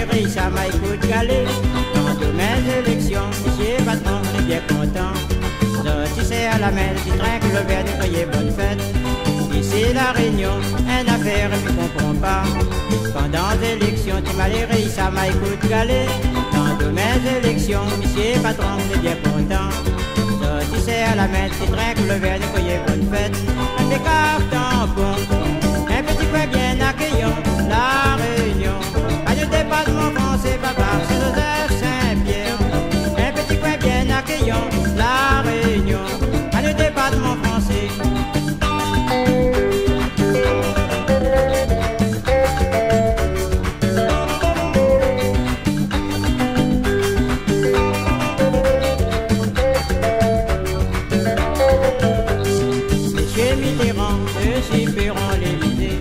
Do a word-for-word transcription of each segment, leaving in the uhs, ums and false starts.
Réi sa ma ékout galé, kan domin zéléksion, mésyé patron lé bien kontan. Zot i sèr la min, zot i trink lo vèr, i kri bonn fèt. Isi La Rényon, in nafèr mi konpran pa. Pandan zéléksion, ti maléré i sa ma ékout galé, kan domin zéléksion, mésyé patron lé bien kontan. Zot i sèr la min, zot i trink lo vèr, i kri bonn fèt. Inpé kaf tanpon, in pti koin bien akéyan, La Rényon. Anou dépatman fransé, baba, Sin-Zozèf, Sin-Pièr. In pti koin bien akéyan, La Rényon. Anou dépatman fransé. Mésyé Mitterrand, dési péron Lélizé,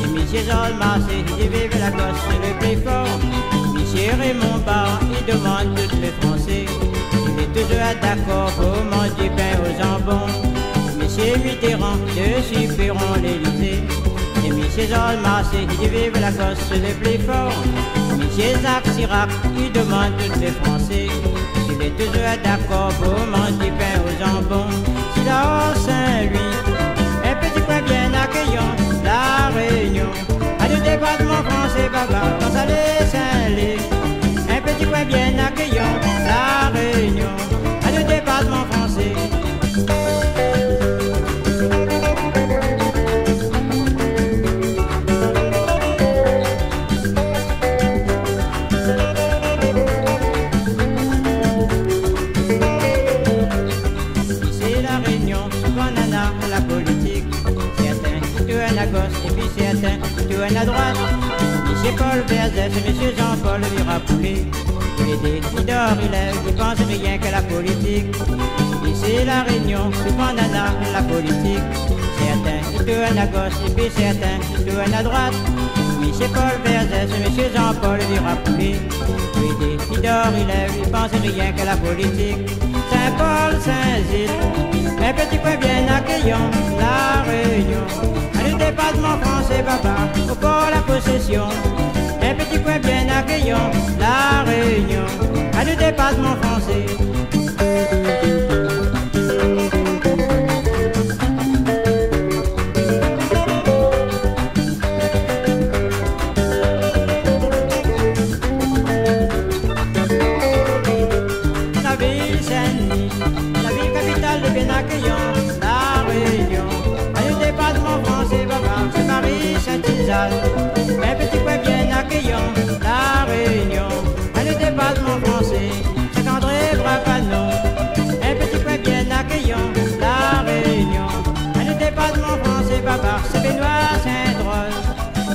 é mésyé Zol Marsé, i di viv la Corse lé pli for. Mésyé Raymond Barre, i domann tout lé Fransé, si lé touzour dakor pou manz dipin o zanbon. Mésyé Mitterrand, dési péron Lélizé, é mésyé Zol Marsé, i di viv la Corse lé pli for. Mésyé Jacques Chirac, i domann tout lé Fransé, si lé touzour dakor pou manz dipin o zanbon. Si la Sin-Lwi, in pti koin bien akéyan, La Rényon. Anou dépatman fransé, baba, kan sa lé Sin-Lé. In pti koin bien akéyan, La Rényon. Anou dépatman fransé. Isi La Rényon, souvan nana la politik. Sèrtin i tourn a gosh épi sèrtin i tourn a droit. Mésyé Paul Vergès, mésyé Jean-Paul Virapoullé, lé dé i dor, i lèv, i pans rienk a la politik. Isi La Rényon, souvan nana la politik. Sèrtin i tourn a gosh épi sèrtin i tourn a droit. Mésyé Paul Vergès, mésyé Jean-Paul Virapoullé, lé dé i dor, i lèv, i pans rienk a la politik. Sin-Pol, Sin-Zil, in pti koin bien akéyan, La Rényon. Anou dépatman fransé, baba, o Por La Possession. In pti koin bien akéyan, La Rényon. Anou dépatman fransé. La vil Sin-Dni, la vil kapital lé bien akéyan, La Rényon. Anou dépatman fransé, baba, Sin-Mari, Sint-Sizane, in pti koin bien akéyan, La Rényon. Anou dépatman fransé, Sint-André, Bras-Panon, in pti koin bien akéyan, La Rényon. Anou dépatman fransé, baba, Sin-Benoi, Sin-Drol,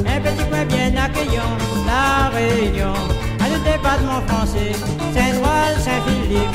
in pti koin bien akéyan, La Rényon. Anou dépatman fransé, Sin-Drol, Sin-Filip,